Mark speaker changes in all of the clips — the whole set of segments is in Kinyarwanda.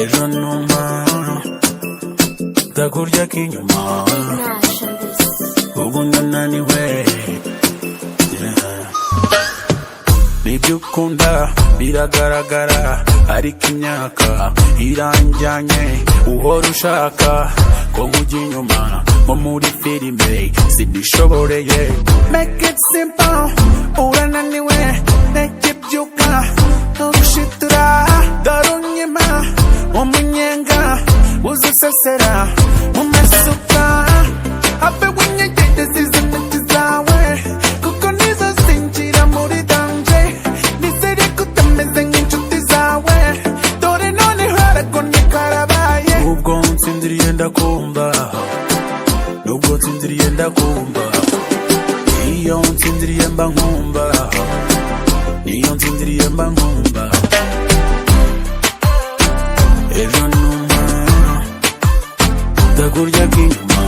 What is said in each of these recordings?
Speaker 1: Ejo numa ndakurya k'inyuma.
Speaker 2: Nash on this.
Speaker 1: Ubu ndananiwe. Yeah. Nibyo ukunda biragaragara, ariko imyaka iranjyanye. Uhora ushaka ko nkujya inyuma nko muri filime, sinishoboreye. Make it simple, urananiwe, ntekebyuka ntushitura, dore unyima umunyenga uzusesera mu masuka. Habe winyegereza izi ntoki zawe, kuko nizo zinjira muri danger. Nizere ko utameze nk'inshuti zawe, dore noneho aragoni karabaye. Ubwo nsinziriye ndakumva, nubwo nsinziriye ndakumva. Iyo nsinziriye mba nkumva, iyo nsinziriye mba nkumva. Ejo numa ndakurya k'inyuma.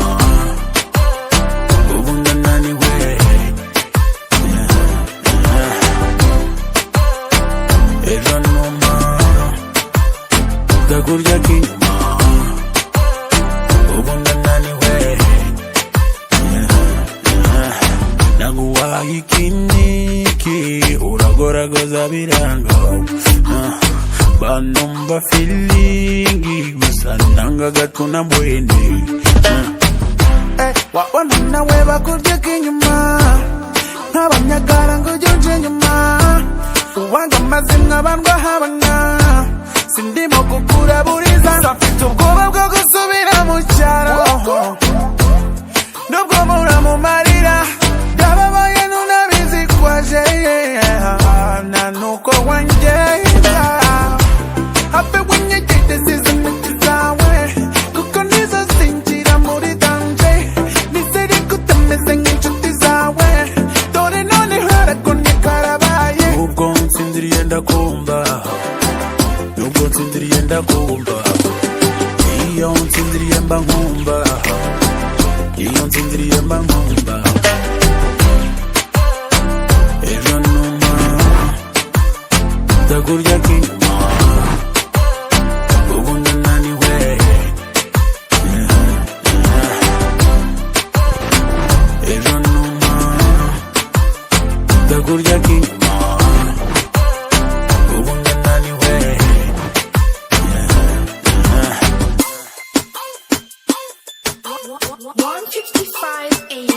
Speaker 1: Ubu ndananiwe. Ejo numa ndakurya k'inyuma. Ubu ndananiwe. Naguhaye ikiniki, uragoragoza biranga. Ah, banumva feeling gusa nanga gatuna mbwene. Eh, wabona nawe bakurya k'inyuma nk'abanyagara ngo ujye uje inyuma, uwanga amazimwe abandwa habona. Sindimo kukuraburiza, mfite ubwoba bwo gusubira mu cyaro, nubwo mura mu marira ndababaye ntunabizi kwaje nta nuko wangeza. Habe winyegereza izi ntoki zawe, kuko nizo zinjira muri danger. Nizere ko utameze nk'inshuti zawe, dore noneho aragoni karabaye. Ubwo nsinziriye ndakumva, nubwo nsinziriye ndakumva. Iyo nsinziriye mba nkumva, iyo nsinziriye mba nkumva. Ejo numa ndakurya k'inyuma. Ubu ndananiwe. Ejo numa ndakurya k'inyuma. Ubu ndananiwe.
Speaker 2: 1:55 a.m.